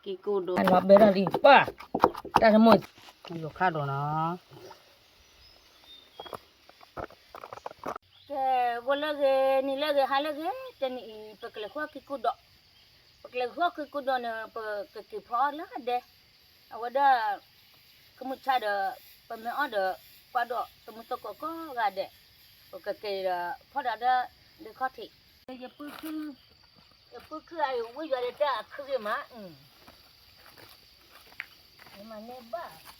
က့ၤကိၢ်ဒိၣ် လီၤဘဲထီၣ်လံ ပှၤ တၢ်တမိၣ် ယိၤခါဒိၣ်နီၤ ကဲ ဂီၤလၢဂ့ၤ နံၤလၢဂ့ၤ ဟါလၢဂ့ၤ တနံၤအံၤ ပကလဲၤဃီက့ၤကိၢ်ဒိၣ် ပကလဲၤဃီက့ၤကိၢ်ဒိၣ်န့ၣ် ပကက့ၤဖီအီၣ်လၢဒဲ အဝဲဒၣ် ကမုၢ်ဆါဒီး ပမ့ၢ်အီၣ်ဒီး ကွၢ်ဒိၣ် သမုသကိးကိးဂၤဒဲး ပကက့ၤဒီး ဖီဒီးဒဲခီၣ်ထံး ယပုၢ်ခု ယပုၢ်ခုအံၤ ဝံၣ်ယွၤဒီးတၢ်အခုဂ့ၤမး ယမၤန့ၢ်ဘၣ်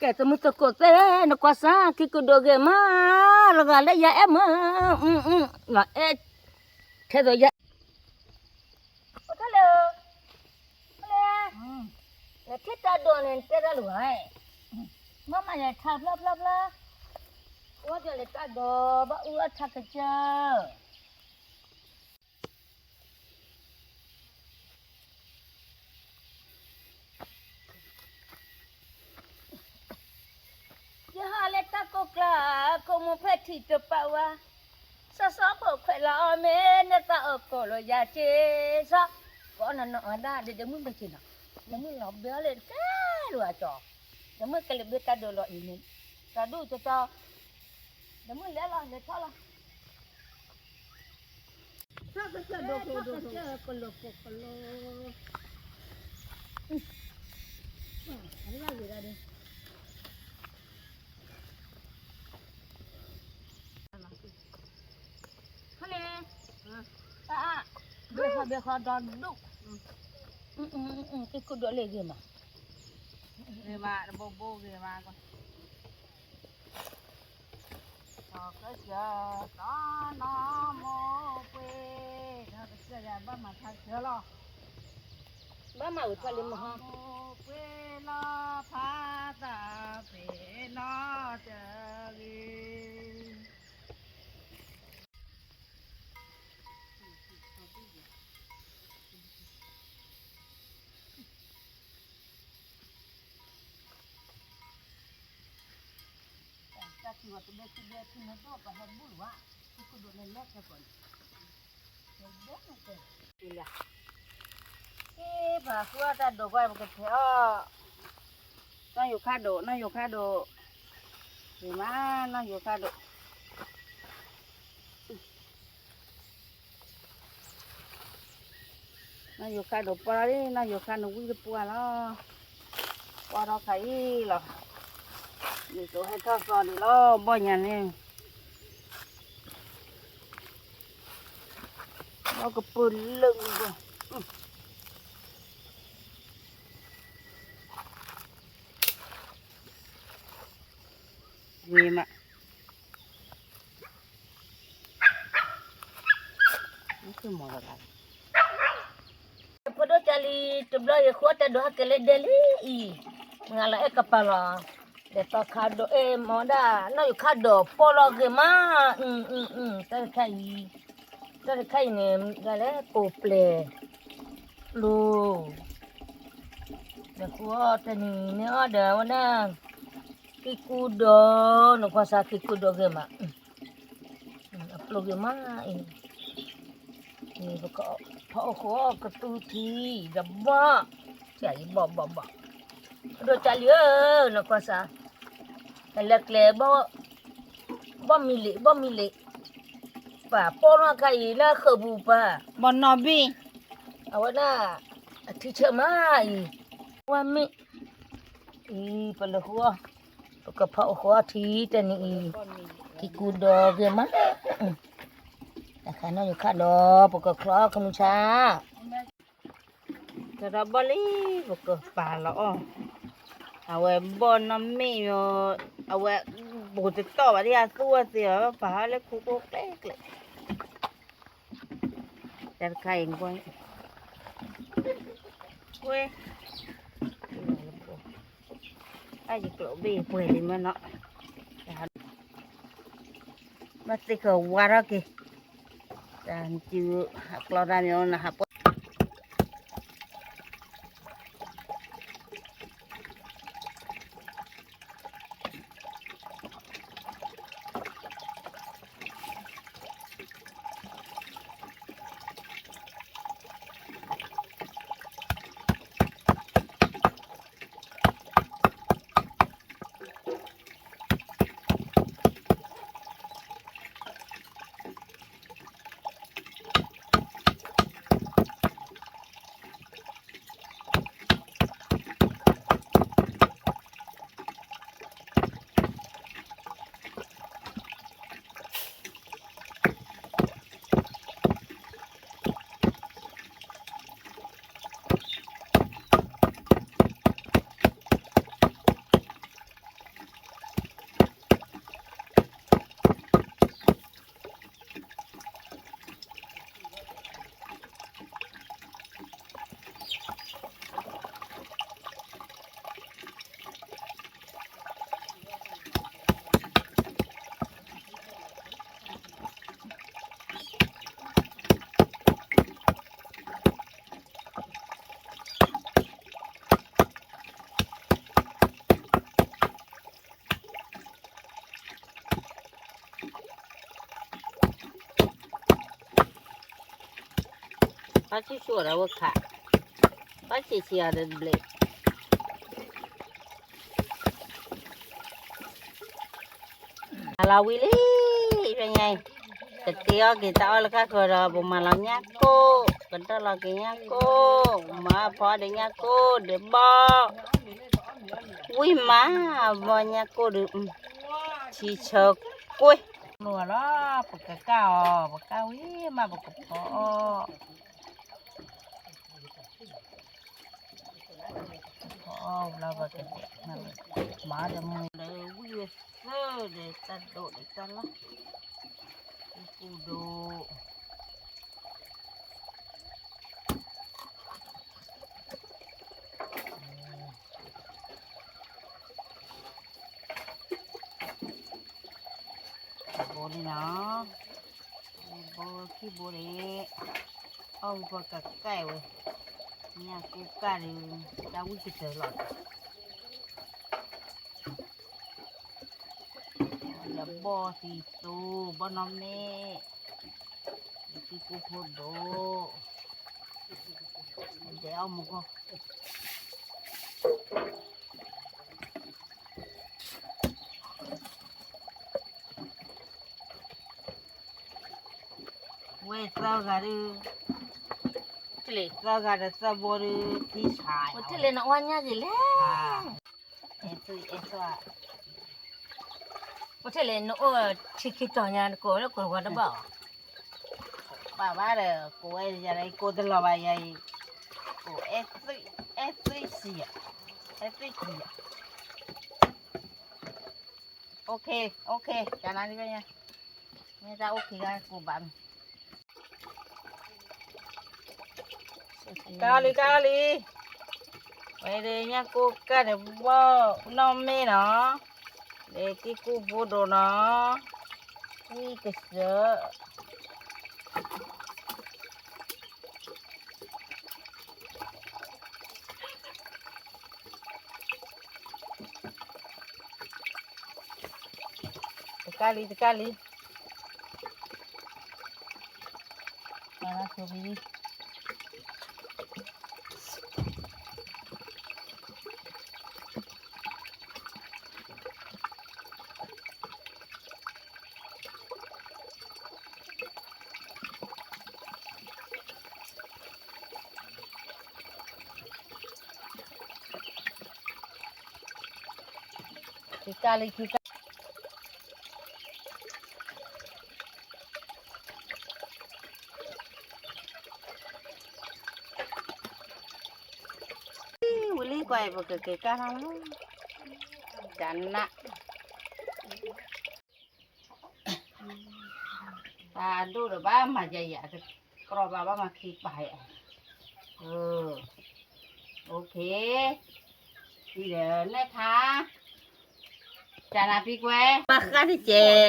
ကဲ သမုသကိးသ့ၣ် နကွၢ်စၢ် က့ၤကိၢ်ဒိၣ်ဂ့ၤမး လီၤဂာ်လၢယအဲၣ်မး လီၤအဲၣ် ထဲသိးယ အိၣ်ထီၣ်လၢ နထံၣ်တၢ်ဒိးန့ၣ် နတဲတၢ်လၢၤဘၣ် မ့ၢ်မၤယထါဖျါဖျါဖျါ အိၣ်ဒီးလၢတၢ်ဒိး ဘၣ်အူအထါကစၢ် ယဟးလၢတၢ်ကိးကျါ ခိၣ်မူဖဲထံတပာ်ဝါ စီစီဖိခွဲးလီၤအီၤမ့ၢ် နသးအိၣ်ကိးလီၤယၤက့ၤ စီ ကိးနီၢ်နီၢ်အီၤဒၣ် ဒီးဒမုၢ်ဘၣ်က့ၤနီၤ ဒမုၢ်လီၤဘၢအီၤလၢတကဲလီၤအကၠီ ဒမုၢ်ကလဲၤဘၢတၢ်ဒိးလီၤအံၤန့ၣ် တၢ်ဒိၣ်ကၠီကၠီ ဒမုၢ်လဲၤလီၤ လဲၤထီၣ်လီၤ ကလီကလီကလီ အလၢဝဲဒၣ်ဒီး ဟဲန့ၣ် တၢ်အါ ဘဲခီဘဲခီဒီဒူၣ် က့ၤကိၢ်ဒိၣ်လၢဂ့ၤမး ဂ့ၤမး တဘိဘိဂ့ၤမး ဒီးကစၢၢ် ဒီးနီၢ်မိၢ်ပှ့ၤ ဒီးကစၢၢ်ယၤဘၣ်မၤထါကစၢၢ်လီၤ ဘၣ်မၤဝံၤထီၣ်လံမဟါ မိၢ်ပှ့ၤလီၤဖးသးပ့ၤနီၢ်တဂ့ၤ တၢ်ထံၣ်ဝဲတဘဲထံဘဲထံန့ၣ်ဒီးပဟဲဘူၣ်လီၤဝဲ ထံခိၣ်ဒိၣ်န့ၣ်လဲၤခဲကိးန့ၣ် တဲဒဲန့ၣ်တဲ က့ၤလၢ က့ၤပှၤဃုအီၣ်တၢ်ဒိးကွၢ်ပကထဲအီၣ် နီၢ်ယိၤခါဒိး နီၢ်ယိၤခါဒိး ဂ့ၤမး နီၢ်ယိၤခါဒိး နီၢ်ယိၤခါဒိး ပှၤလံ နီၢ်ယိၤခါနဝံၣ်တပှၢ်လီၤ ပှၢ်ထီၣ်ခါအံၤလီၤ ယကဟဲထီၣ်သီဒံးလီၤ ဘီၣ်ညါန့ၣ် ဘီၣ်ကပၢၢ်လၢာ် ဂ့ၤမး ဖိဒိၣ်ကၢ်လံ တဘျီယဃုအီၣ်တၢ်ဒိးဟဲက့ၤလၢဒဲလံအံၤ မုၢ်ဂၤလီၤအဲၣ်ကပၤလီၤ ဒီးတၢ်ခါဒီးအဲၣ်မီၤဒၣ် နီၢ်ယိၤခါဒီးပီၢ်လီၤဂ့ၤမး, တၢ်တခါအံၤ, တၢ်တခါအံၤန့ၣ် ဒ်လဲၣ်ပိာ်ပျဲၢ်လိၤ, ဒီးဃုအီၣ်တနံၤန့ၣ်အီၣ်ဒီးဝဲဒၣ် က့ၤကူဒီး နကွၢ်စၢ်က့ၤကူဒီးဂ့ၤမး အပျိၢ်ဂ့ၤမးအံၤ, ဖီအီၣ်ဃီအီၣ်ကသူထံ ဒီးဘီၣ်, ဘီၣ်ဘီၣ်ဘီၣ်, ဒီးကၢ်လံဧၢ, နကွၢ်စၢ်, ကလဲၤကျဲ ဘီၣ်မံလံး ဘီၣ်မံလံး, ပာ်ပီၢ်နီၢ်ခါအံၤလၢဃုာ်ပူၤပၢ်, ဘီၣ်နီၢ်ဘ့ၣ်, အဝဲဒၣ် အထံဆၢမးအံၤ, ဝဲမ့ၢ် အံၤ ပလဲၤဃုအီၣ်, ပကဖီအီၣ်ဃီအီၣ်ထံတနံၤအံၤ, က့ၤကူဒီးဂ့ၤမး, တၢ်ခါနီၢ်ယိၤခါဒီး ပကချီအီၣ်ကမုၢ်ဆါ, ကဒီးဘီၣ်လံ ပကပာ်လီၤအီၣ်, အဝဲဘီၣ်နီၢ်မ့ၣ်, အဝဲ ဘူးတတီၢ်ဘၣ်ဒ်အသူအီၤသ့ၣ်အီၤ ပာ်အီၤလၢခိခိၣ်ကျဲကျဲ တၢ်တခါအံၤကွၢ်, ကွၢ်, အယကျိးဘ့ၣ်ပှဲၤလံမ့ၢ်နီၤ, ဘၣ်သ့ၣ်ကဝါထီၣ်က့ၤ, တၢ်စုအကျီတၢ်မ့ၢ်နဟးပှၢ် ဘၣ်ဆူၣ်ဆူၣ်ဒီးဝဲခး, ဘၣ်ဆံးဆံးအီၤဒီးဘျဲး, မၤလီၤဝံၤလံ, ဖဲညါအံၤ, ကတ့အီၣ်က့ၤတၢ်အီၣ်လၢကၢ်ဃၢၤဒီး ပမၤလီၤညၣ်ကိၣ်, ကတၢၢ်လီၤက့ၤညၣ်ကိၣ်, မၤဖီဒီးညၣ်ကိၣ်ဒီးဘီၣ်, ဝံၣ်မး, ဘီၣ်ညၣ်ကိၣ်ဒီး, ထံဆၢကွ့ၢ်, မုာ်လီၤ, ပကကၢ်အီၤ, ပကၢ်ဝံၤမး ပကဖီအီၣ် ဖီအီၣ်ဘျီပကဒဲး, မၤဒီးမုာ်လၢဝံၣ်ဝဲသၢဒီးတၢ်ဒိၣ်ဒီးတၢ်လီၢ်, ပူၤဒိၣ်, ဘိလံနီၤ, ဘိခံဘိန့ၣ်, အီၣ်ဝံၤပကကဲဝဲ, ညၣ်ကိၣ်ကၢ်ဒီး, တၢ်ဝံၣ်ကတၢၢ်လီၤ ဒီးဘီၣ်သံသိ, ဘီၣ်နီၢ်မ့ၣ်, ဒီးသံကိၢ်ဖိဒိၣ်, ဒဲးအီၣ်မူကီၢ်, ဝဲသၢဂၤဒီး, သၢဂၤဒီးသၢဘိဒီး သံဆါ, ပထံၣ်လဲၤနအီၣ်ညၣ်က့ၤလဲၣ် ပထံၣ်လဲၤနအိၣ်ထံခံတီၤညါ နကိးလၢကိးဝါတဘၣ်အီၤ, ဘၣ်ဘၣ်ဒီး ကိးဝဲယၤ ကိးတလီၤဘၣ်ယၤအံၤ, ကိးအဲၣ်သွံၣ်, အဲၣ်သွံၣ်ဆံး, အဲၣ်သွံၣ်ဆံး, အိၣ်ခ့, အိၣ်ခ့, ကနါဒ်ဘၣ်ညါ, မ့ၢ်တၢ်အိၣ်ခ့ကကိးဘၣ်မး ကါလံ ကါလံ, ဝဲဒီးညၣ်ကိၢ်ကၢ်ဒီးဘီၣ်နီၣ်မ့ၢ်နီၤ, ဒီးက့ၢ်ကူၣ်ဘိဒိၣ်နီၤ, ဝံၣ်ကစၢၢ် တကၢ်လံ တကၢ်လံ, ခံကၢ်လံ ခံကၢ်, ဝံၤလံကွၢ် ပကက့ၤကၢ်ထီၣ်လီၤ, တနၢ် တၢ်ဒိၣ်ဒီးဘၣ်မၤယၤ ယၤတကြၢးဘၣ် ဘၣ်မၤခံပာ်ယၤ, အိၣ်ခ့, ဒီးနဲၣ်ခါ, ကနၤဖံကွဲ, ဘၣ်ဃးတကဲး,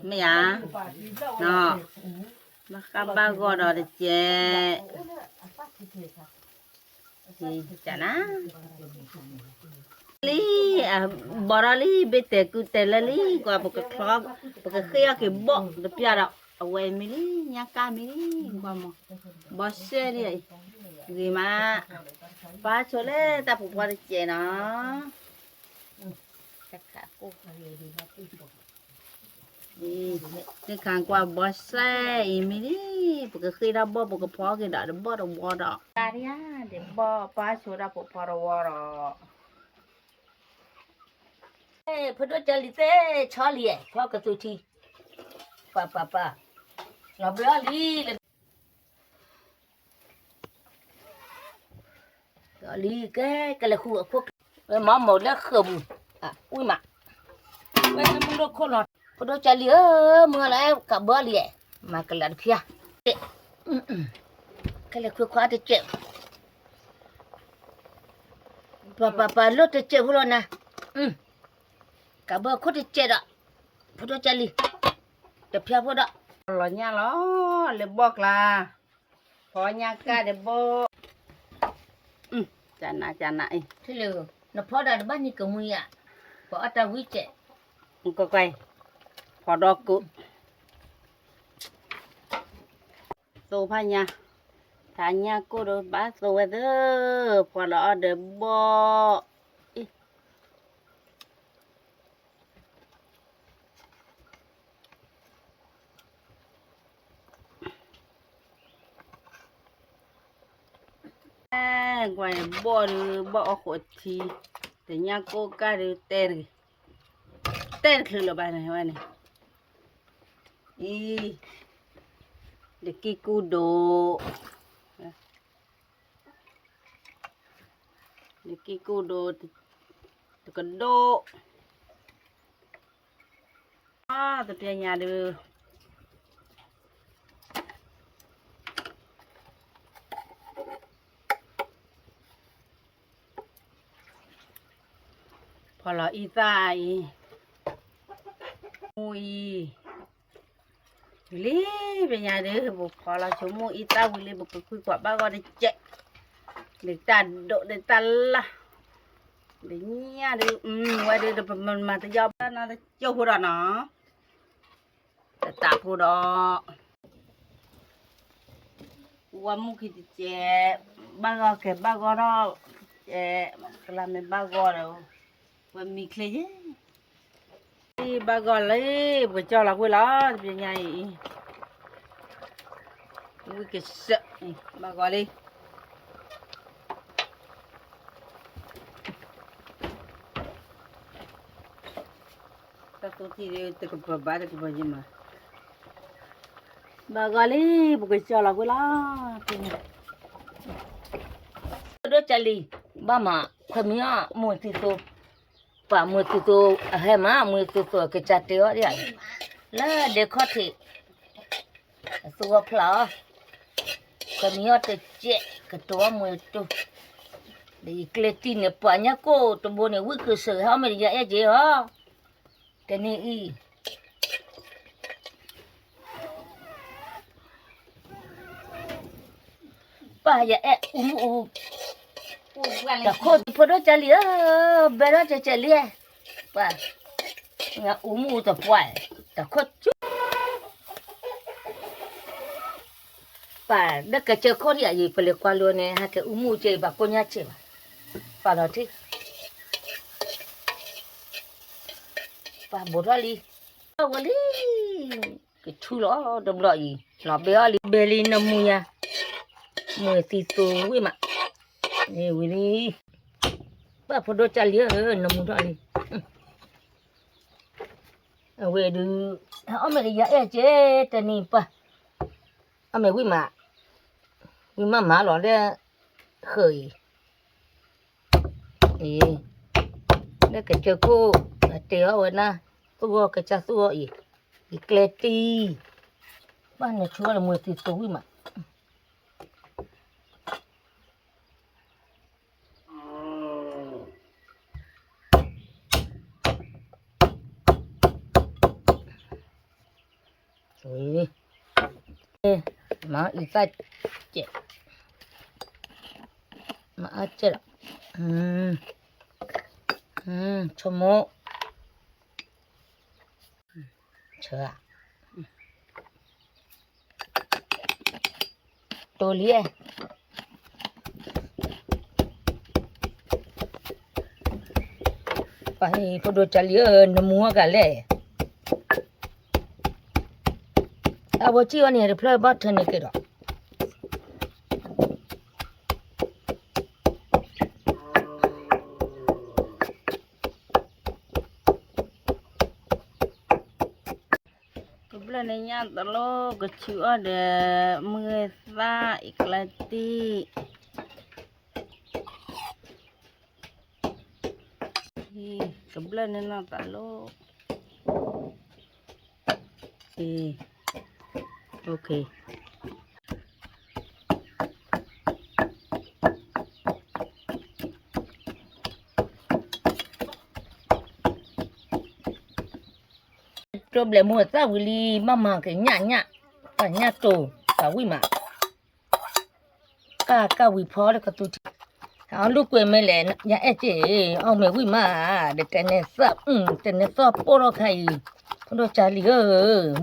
မ့ၢ်ဧါ, ဘၣ်ဃးဘၣ်ဂီၢ်ဒီးတကဲး ကနၤ, လံ, ဘီၣ်ထီၣ်လံ ဘ့ၣ်တဲာ်ကူတဲာ်လၢလံ ကွၢ်ပကချီ, ပကဃ့အီၣ်က့ၤဘီၣ်တပျၢ်ဒီး အဝဲမ့ၢ်လံ ညါကၢ်မ့ၢ်လံ, ကွၢ်မး, ဘီၣ်စဲလံ, ဂ့ၤမး, ပၢ်ဆိလၢတၢ်ပူၤဖီတစဲးနီၤ န့ၣ်ခါကွၢ်ဘီၣ်စဲအံၤမ့ၢ်လံ, ပကဃ့ထီၣ်ဘီၣ် ပကဖီက့ၤဒီးတဘီၣ်တဝီဒီး တၢ်ဒ်ယါ ဒ်ဘီၣ်ပၢ်ဆိဒၣ်ဖိဖီတဝီဒီး, ဖိဒိၣ်ကၢ်လံၤသ့ၣ် ဆီလံၤအဲၣ် ဖီကသူထံ, ပၢ်ပၢ်ပၢ်, လီၤဘှံးအီၤလံ လီၤလံ ကဲ ကလဲၤဃုအခိၣ်, ဝဲမၤမီၢ်လၢဃၢၤပူၤ, ဝံၣ်မး, ဝဲမုၢ်ဒိၣ်ခိၣ်လီၤ, ဖိဒိၣ်ကၢ်လံၤဧၢ, မုၢ်လၢကဘၢလံ, မၤကလၤတဖျါ, ကလဲၤဃုခွါတစဲး, ပၢ်ပၢ်ပၢ် လိၣ်တစဲးဖိလီၤနၤ, ကဘၢခိၣ်တစဲးဒီး, ဖိဒိၣ်ကၢ်လံၤ, တဖျါဖိဒီး, လီၤညါလီၤ, လၢဘီၣ်ကျါ ဖီညါကၢ်ဒီးဘီၣ်, ကနၤကနၤအံၤ, နဖီဒၣ်တဘၣ်နံၤကမှံယၤ, ပအီၣ်တၢ်ဝံၣ်စဲး, ကွၢ်ကွၢ်, ဖီဒီးကိး, သိဖးညါ, တၢ်ညၣ်ကိၢ်ဒီးဘၣ်သိဝဲသၢ, ဖီလီၤအီၣ်ဒီးဘီၣ်, ကွၢ်ဘီၣ်ဒီး ဘီၣ်အီၣ်ဃိးထံ, တညၣ်ကိၢ်ကၢ်ဒီးတဲတဂ့ၤ, တဲတချုးလၢၤဘၣ်န့ၣ်ဝဲန့ၣ်, အံၤ, ဒီးက့ၢ်ကူၣ်ဒိၣ်, ဒီးက့ၢ်ကူၣ်ဒိၣ်, တကဒိၣ် တပျဲညါဒီး, ဖီလီၤအံသၣ်အံၤ, မူအံၤ, ဝံၤလံ, ပညါဒီး ပဖီလီၤဆိကမိၣ်အံသၣ်ဝံၤလံ ပကကွံာ်ကွၢ်ဘၣ်ဂီၢ်တစဲး, ဒီးတၢ်ဒိးဒီးတၢ်လၢ်, ဒီးညၣ်ဒီး ဝဲဒီး ပမၤတယီဘၣ်နီတကၠိၢ်ဖိဒီးနီၤ, တတးဖိဒီး ဝဲမူခံတစဲး, ဘၣ်ဂီၢ်ကဲဘၣ်ဂီၢ်ထီၣ်, ကဲ, ကလၢ်မ့ၢ်ဘၣ်ဂီၢ်ဒီး, ဝဲမံချ့ယဲ, ဘၣ်ဂီၢ်လံ, ပကကၠီၢ်လီၤကွံာ်လီၤ တပျဲညါအံၤ, ဝံၣ်ကစၢၢ်, ဘၣ်ဂီၢ်လံ. တၢ်သိၣ်ထံၣ်တကပၤဘၣ်တကပၤယမၤ, ဘၣ်ဂီၢ်လံ, ပကကၠီၢ်လီၤကွံာ်လီၤ. ဒိၣ်ကၢ်လံၤ, ဘၣ်မး, ခွဲးမံအီၣ်မုၢ်သုသိ, ပှၤမုၢ်သုသိ, အဟဲမး မုၢ်သုသိ ကစၢ်တဲအီၤဒ်, လၢဒဲခီၣ်ထံး, အသူအီၤဖျါအီၤ, ခွဲးမံအီၣ်တစဲး ကတိၤအီၣ်မုၢ်တူၢ်, ယကျဲတံၢ်န့ၣ် ပှၤညၣ်ကိၣ်တဘိန့ၣ် ဝံၣ်ကစၢၢ်ဟဲအီၣ်မ့ၢ်ယအဲၣ်က့ၤအီၤ, တနံၤအံၤ ပၢ်ယအဲၣ်အူမူၣ်အူ, တၢ်ခိၣ်ဖိဒိၣ်ကၢ်လံဧၢ, ဘဲထီၣ်ကဲးကဲးလံ, ပၢ်, အူမူၣ်အူတပှၢ်, တၢ်ခိၣ်ကၠူ ပၢ် လၢကစၢၢ်ခိၣ်ဒံးအံၤ ပလဲၤကွၢ်လိန့ၣ် ဟဲက့ၤအူမူၣ်က့ၤ ဘၣ်ကိၣ်ညါက့ၤဘၣ်, ပၢ်လီၤထံ, ပၢ်ဘိးထီၣ်လံ, ဝဲလံ, ကဆူလီၤတဘျီအံၤ လီၤဘဲအီၤလံ ဘဲလံနမူညါ, မုၢ်သံသိဝံၣ်မး, န့ၣ်ဝံၤလံ, ပၢ်ဖိဒိၣ်ကၢ်လံဧၢ နမူထီၣ်လံ, အဝဲဒုး အီၣ်မ့ၢ်လၢယအဲၣ်က့ၤ တနံၤပၢ်, အီၣ်မ့ၢ်ဝံၣ်မး, ဝံၣ်မးမးလီၤလၢ ဃၢၤအံၤ, အံၤ, လၢကစၢၢ်ခိၣ် အတဲအီၤဝဲနၤ, သူၣ်ဂီၢ်ကစၢ်သူၣ်ဂီၢ်အံၤ, ယကျဲတံၢ်, ဘၣ်နဆူအီၤလၢမုၢ်သံသိဝံၣ်မး မၤအံသၣ်ကဲး, မၤအါကဲးလီၤ, ဆိကမိၣ်, ဆၢ, တိၢ်လံ, ပှၤဟဲဖိဒိၣ်ကၢ်လံဧၢ နမူအီၣ်ကလဲၣ်, အဝဲစံၣ်အီၤန့ၣ် တဖျၢၣ်ဘၣ်ထၢန့ၣ်က့ၤဒီး ကဘျၢၣ်န့ၣ်ညၣ်တလိၣ် ကဆူအီၣ်ဒီး မုၢ်သၣ်အံၤကျဲတံၢ်, ကဘျၢၣ်န့ၣ်နီၢ်တလိၣ်, တိၢ်ဘျဲၣ်မုၢ်သၣ်ဝံၤလံ ဘၣ်မၤက့ၤညၣ်ညၣ်, ပှၤညၣ်တိၢ် ပှၤဝံၣ်မး, ကၢ်ကၢ်ဝံၤဖီလၢကသူထံ, အီၣ်လူၢ်ကွဲမဲလဲၣ် ယအဲၣ်က့ၤ, အီၣ်မ့ၢ်ဝံၣ်မး, ဒီးတဲနဲသၣ်, တဲနဲသၣ်ပိၢ်ထီၣ်ခါအံၤ, ဖိဒိၣ်ကၢ်လံဧၢ,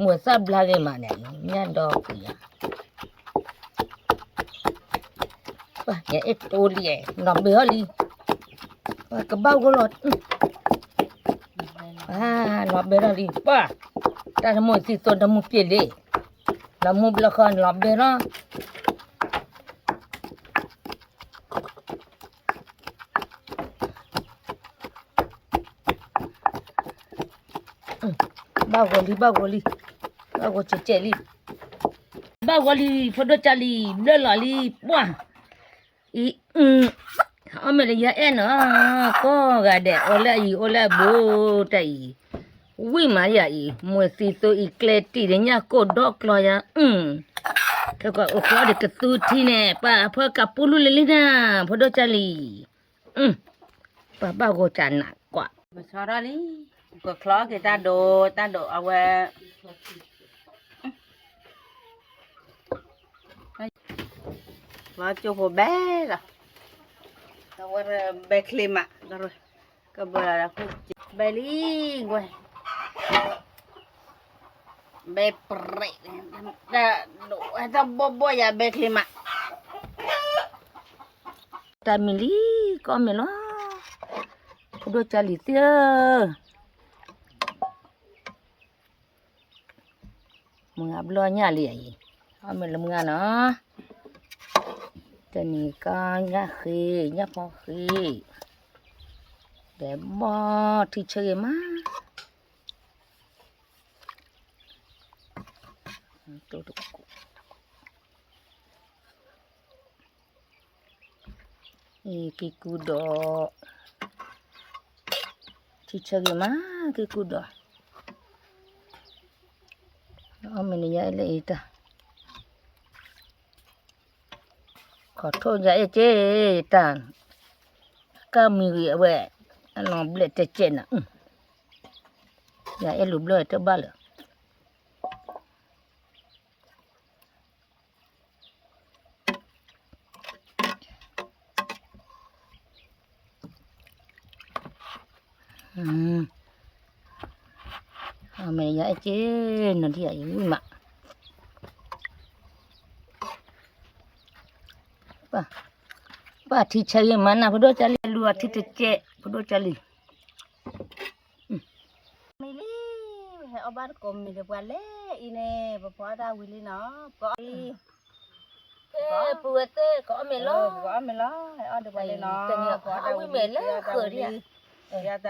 မုၢ်သၣ်ဘျါဂ့ၤမးန့ၣ် ညၣ်ဒီးကွံာ်ယၤ ယအဲၣ်တိၢ်လံ, နီၢ်ဘဲအီၤလံ, ကဘၣ်ဂီၢ်လီၤ, နီၢ်ဘဲထီၣ်လံ, ပှၤ, တၢ်တမုၢ်သံသိတမုၢ်ပျ့ၤလံ, လီၤမူဘျီဃီနီၢ်ဘဲထီၣ် ဘၣ်ဂီၤလံ ဘၣ်ဂီၤလံ, ဘၣ်ဂီၤကဲးကဲးလံ, ဘၣ်ဂီၤလံ ဖိဒိၣ်ကၢ်လံ ဘျၢၣ်လီၤလံ ပှၢ်, အံၤ, အီၣ်မ့ၢ်လၢယအဲၣ်နီၤ, ကိးဂၤဒဲး အိၣ်လၢအံၤ အိၣ်လၢအဘူး တၢ်အံၤ, ဝံၣ်မးယၤအံၤ မုၢ်သံသိအံၤ ကျဲတံၢ်ဒီးညၣ်ကိၢ်ဒီကျီယၤ, ခဲကီးအိၣ်ဃီဒီးကသူထံန့ၣ် ပှၤအဖၢကးပူလူလၢလံနၤ, ဖိဒိၣ်ကၢ်လံ ပှၤဘၣ်ဂီၤကၢ်နးကွၢ်, ပဆီထီၣ်လံ, ကချီက့ၤတၢ်ဒိး တၢ်ဒိးအဝဲ, လီၤကၠိဖိဘဲလီၤ, အဝဲဘဲချ့မး, ကဘၢလီၤ, ဘဲလံ, ဝဲ ဘဲပြဲး, တၢ်ဘီၣ်ဘီၣ်ယၤဘဲချ့မး, တၢ်မံၤလံ, ကီၢ်မ့ၢ်လီၤ, ဖိဒိၣ်ကၢ်လံၤသ့ၣ်ဧၢ, မုၢ်ဂၤဘျီညၣ်လံအံၤ, အီၣ်မ့ၢ်လၢမုၢ်ဂၤနီၤ, တနံၤကီၢ်ညၣ်ဃ့ ညၣ်ဖီဃ့, ဒီးဘီၣ်ထံဆၢဂ့ၤမး က့ၤကူဒီး, ထံဆၢဂ့ၤမး က့ၤကူဒီး, အီၣ်မ့ၢ်န့ၣ်ယအဲၣ်လၢအံၤတၢ်, ခီၣ်ထိၣ်ယအဲၣ်က့ၤတၢ်, ကါမံၤဂ့ၤအဝဲ, အလီၤဘျဲၣ်တကဲးနၤ, ယအဲၣ်လူၤဘျၢတဘၣ်လၢၤ. အမဲာ်ယၤအဲၣ်က့နီၤဒ်ယၤအံၤဝံၣ်မး, ပၢ်ထံဆၢယမၤနၢ် ဖိဒိၣ်ကၢ်လံၤ လူၤအထံတကဲး ဖိဒိၣ်ကၢ်လံၤ မ့ၢ်လံ, ဟဲအီၣ်ဘၣ်တကိးမ့ၢ်ဒီးပှၤလဲၤအံၤန့ၣ် ပဖီအီၣ်တၢ်ဝံၤလံနီၤ, ပအီၣ်လံ, ကဲပဝဲသ့ၣ်ကအီၣ်မ့ၤလီၤ, ပကအီၣ်မ့ၤလီၤ, ဟဲအီၣ်ဒီးပှၤ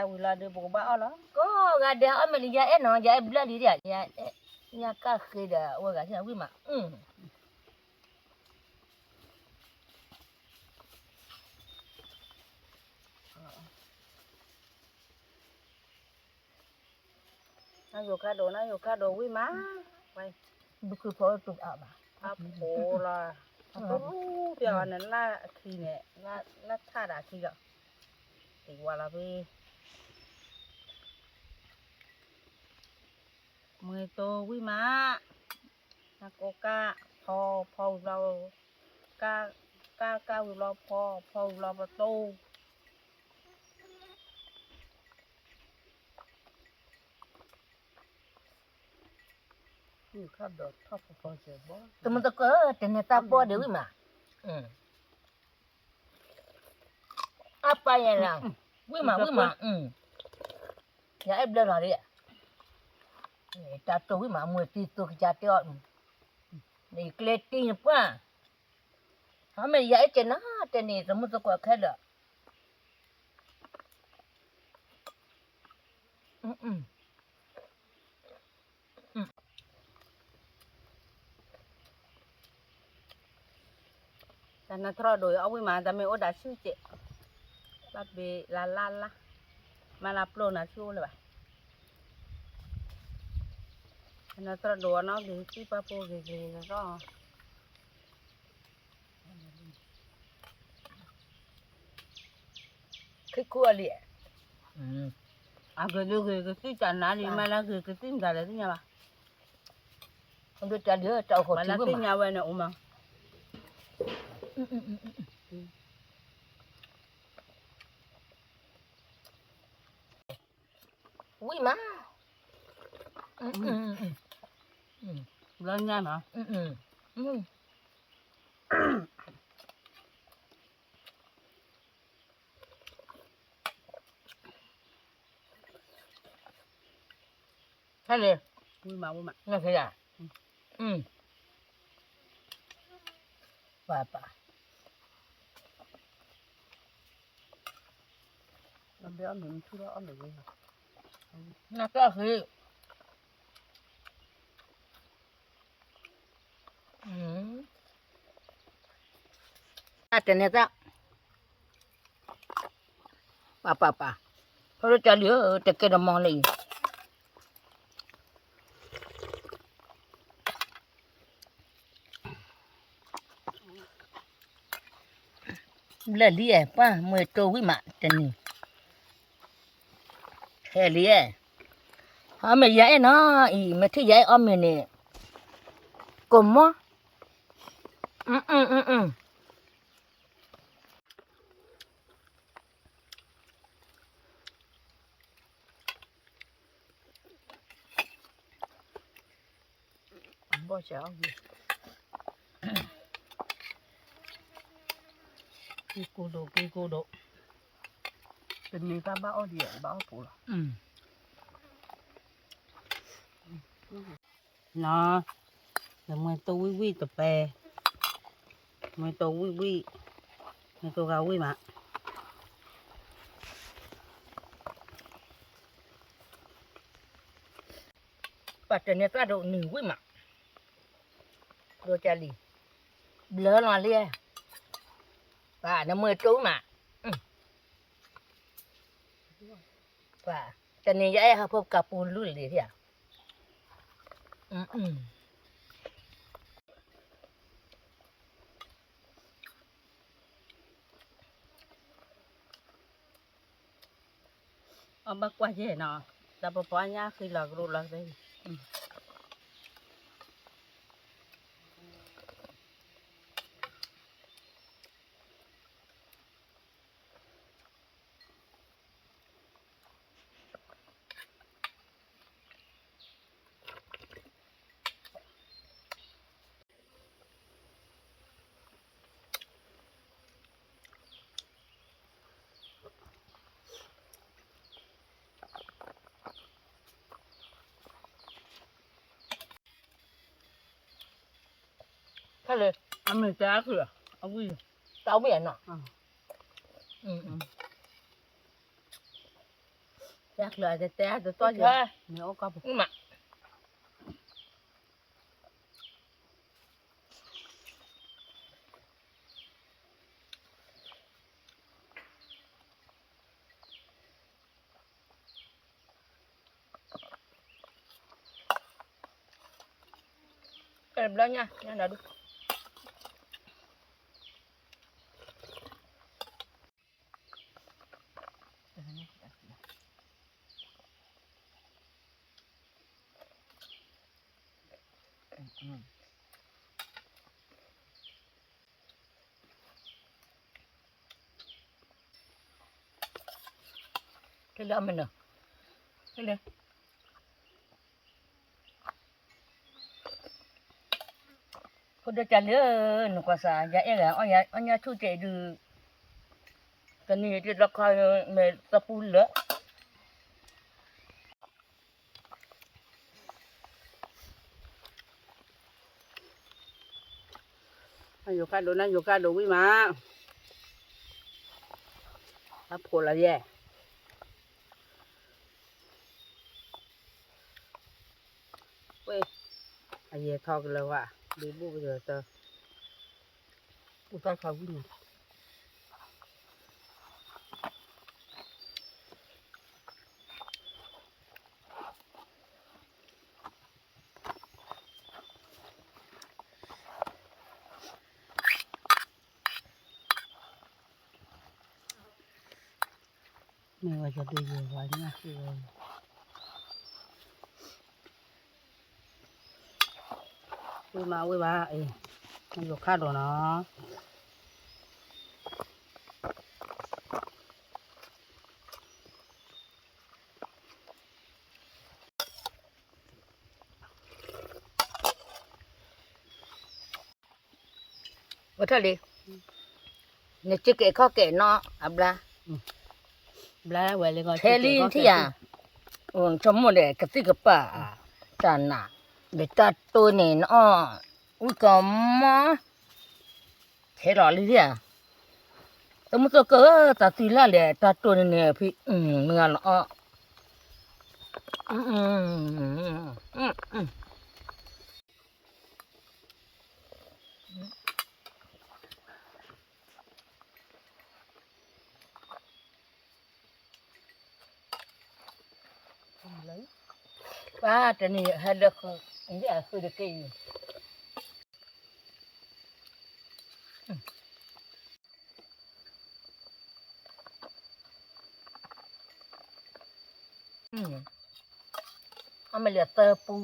လံနီၤ, ပအီၣ်တၢ်ဝံၤလံ, ပအီၣ်တၢ်ဝံၤလံ, ပအီၣ်တၢ်ဝံၤလီၤဒီး ပကဘၣ်အီၣ်လီၤ, ကိးဂၤဒဲးအီၣ်မ့ၤလံ ယၤအဲၣ်နီၤ, ယၤအဲၣ်ဘျၢလံ, ယၤကၣ်ဃ့ဒီးအဝဲဂၤသ့ၣ်ဝံၣ်မး နယိၤခါဒိး နယိၤခါဒိးဝံၣ်မး, ဘုခုဖီတဘၣ်, အဖိလီၤ, အဖိပျီန့ၣ် လၢအခံန့ၣ်, လၢထးဒၣ်ခံလီၤ, တံၤဝါလီၤဖဲ မ့ၢ်တိဝံၣ်မး, နကိးကၢ်, ဖီ, ဖီဝံၤဘျီ, ကၢ်, ကၢ်, ကၢ်ဝံၤဘျီဖီ, ဖီဝံၤဘျီပတိ, တမုၢ်သကိး တန့ၤသးပီဒံးဝံၣ်မး, အပၢ်ယဲလီၤ, ဝံၣ်မး ဝံၣ်မး, ယအဲၣ်ဘျၢလီၤလံ, တၢ်တိၢ်ဝံၣ်မး မ့ၢ်သံသိကစၢ်တဲအီၤ, နကျဲတံၢ်နပှၢ်, အမ့ၢ်ယအဲၣ်ကဲနီၤ တန့ၤ တမုၢ်သကိးခဲလၢာ် တၢ်နထီၣ်ဒိးအီၣ်ဝံၣ်မး တၢ်မ့ၢ်အိၣ်ဒၣ်ဆူၣ်စဲး, ဘၣ်ဘ့ၣ်လၢ်လၢ်လၢ်, မၤလၢပျိၢ်နၤဆူၣ်အိၣ်လၢၤဘၣ်, တၢ်နထီၣ်ဒိးအီၣ်နီၣ်ဂ့ၤ သံၣ်ပှၢ်ဖိဂ့ၤဂ့ၤလီၤ ခံခူအလံ, အဂ့ၤဒုးဂ့ၤကသံၣ်တၢ်နါလံ မ့ၢ်လၢဂ့ၤကသံၣ်မတၤလဲၣ်သ့ၣ်ညါဘၣ်, ဒုးတၢ်လံတၢ်အိၣ်ခိးထံဝဲမး, သ့ၣ်ညါဝဲန့ၣ်အိၣ်မး, ဝံၣ်မး, ဘျီညါနီၤ ဟဲလံ, ဝံၣ်မး ဝံၣ်မး, နဖဲယၤ, ပၢ်ပၢ်, နကၢ်ဃ့, တန့ၤသး ပၢ်ပၢ်ပၢ်, ဖိဒိၣ်ကၢ်လံၤဧၢ တကဲဒီးမီၤလၢအံၤ, ဘျၢလံအဲၣ် ပၢ်မ့ၢ်တိဝံၣ်မး တနံၤ, ဟဲလံအဲၣ်, အီၣ်မ့ၤယၤအဲၣ်နီၤအံၤ မ့ၢ်ထံၣ်ယၤအဲၣ်အီၣ်မ့ၤန့ၣ်, ကိးမီၤ, ဘီၣ်စၢ်အီၣ်ဂ့ၤ, က့ၤကိဒိၣ် က့ၤကိဒိၣ်, တမ့ၢ်ဘၣ်ဘၣ်အီၣ်ဒံး ဘၣ်အီၣ်ပူၤလီၤ, နီၤ, နမ့ၢ်တိဝံၣ်ဝံၣ်တပဲ, မ့ၢ်တိဝံၣ်ဝံၣ်, မ့ၢ်တိဂၤဝံၣ်မး ပှၤတန့ၢ်သၣ်ဒိးနုာ်ဝံၣ်မး, ဒိးကၢ်လံၤ, ဘျၢလီၤလံ, ပှၤနမ့ၢ်တိဝံၣ်မး, ပှၤတန့ၢ်ယအဲၣ်ဟီၣ်ဖိကၢ်ပူၤလူလံၤ, ဘၣ်ကွၢ်ယဲၢ်နီၤ, တၢ်ပပီညါဃံလီၤကရူၢ်လီၤသ့ ဖဲလၢ အမ့ၢ်တဲအါခုၣ်လီၤ, အဝံၣ်, တၢ်ဝံၣ်အနီၤ, တဲအါခုၣ်လီၤ တဲတဲတတီၢ်ယဲၢ်, မ့ၢ်အိၣ်ကီၢ်ပူၤ, မ့ၢ် အဲၣ်ဘျီညါ ညါဒီးဒူၣ် ထဲလၢအမနုၤ, ထဲလၢ ဖိဒိၣ်ကလၢ နကွၢ်စၢ် ယအဲၣ်ဂၤ အီၣ်ညါဆူၣ်ကဲးဒုး, တနံၤတလီခီ မ့ၢ်သပူလၢာ် ယိၤကၣ်ဒိၣ်နၢ်ယိၤကၣ်ဒိၣ်ဝံၣ်မး, အဖိလီၤယဲၢ်, ဝဲ, အယဲၢ်ထီၣ်ကလၢၤဝဲ, ဒ့ဘူၣ်ကလၢၤတၢ်, ပူတၢ်ခးဝံၣ်န့ၣ် မ့ၢ်ဝဲယဒုးယဲၢ်ဝဲညါဃုဝဲ, ဝံၣ်မးဝံၣ်ဘၣ်, အ့ၣ်, ယိၤခၣ်ဒိၣ်နီၤ ဝဲထီၣ်လံ, နစ့ကဲးခီၣ်ကဲးနီၤ အဘျါ, ထဲလံထံၣ်ဧါ, ဆိကမိၣ်ဒီးကသံၣ်ကပၤ, တၢ်နး, ဒီးတၢ်တိၢ်န့ၣ်နအီၣ်, ဝံၣ်ကီးမး, ထဲလီၤလံဧါ, တမုၢ်သကိး တၢ်သံလၢ်လဲၣ် တၢ်တိၢ်န့ၣ်န့ၣ်ဖံ, မုၢ်ဂၤလီၤအီၣ် ပၢ်တနံၤဟဲလၢဃု, ယဲၢ်ဃုတက့ၢ်အံၤ, အမ့ၢ်လၢသၢပူ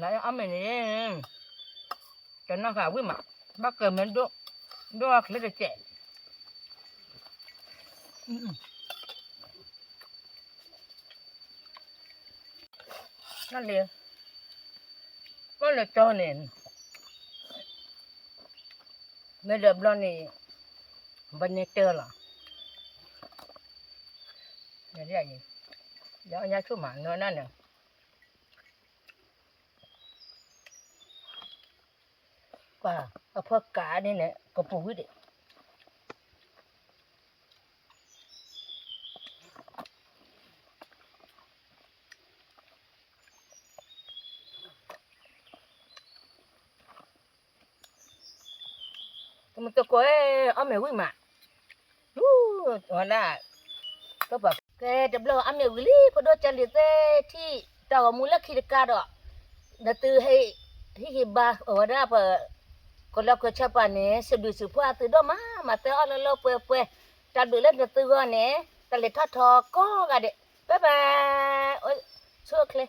နအီၣ်မ့ၢ်န့ၣ်, တနီၢ်ဃာ်ဝံၣ်မး, ဘၣ်ကၢၤမ့ၢ်ဒိၣ်, ဒိၣ်အချ့တစဲး, နလ့, ကီၢ်လၢကၠီန့ၣ်, မ့ၢ်ဒီးဘျီန့ၣ်, ဘၣ်န့ၢ်တၢ်လီၤ, ယအီၣ်ညါဆူၣ်မး နနၢ်န့ၣ် ပှၤအဖီကးန့ၣ်န့ၣ် ကပူၤဝံၤဒံး, တမုၢ်သကိးဧၢ, အီၣ်မ့ၢ်ဝံၣ်မး, ဝဲဒၣ်, ကဲတဘျီအီၣ်မ့ၢ်ဝံၣ်လံ ဖိဒိၣ်ကလံၤသ့ၣ်ထံၣ် တၢ်ဂီၤမူလၢခံတကးဒီး, နသုဟဲ ဟ့ၣ်ဂံၢ်ဘါအဝဲဒၣ်ပှၤ ကလီကွဲဆၢပှၤန့ၣ် စံးဘျုးစံးဖှိၣ်အသုဒီးမး မၤသဲအီၣ်လၢလၢပှဲၤပှဲၤ, တၢ်ဘျုးလၢနသုဂီၢ်န့ၣ် တၢ်လဲၤထီၣ်ထီကိးဂၤဒဲး, ဘၣ်ဘၣ်, ဆိၣ်ချ့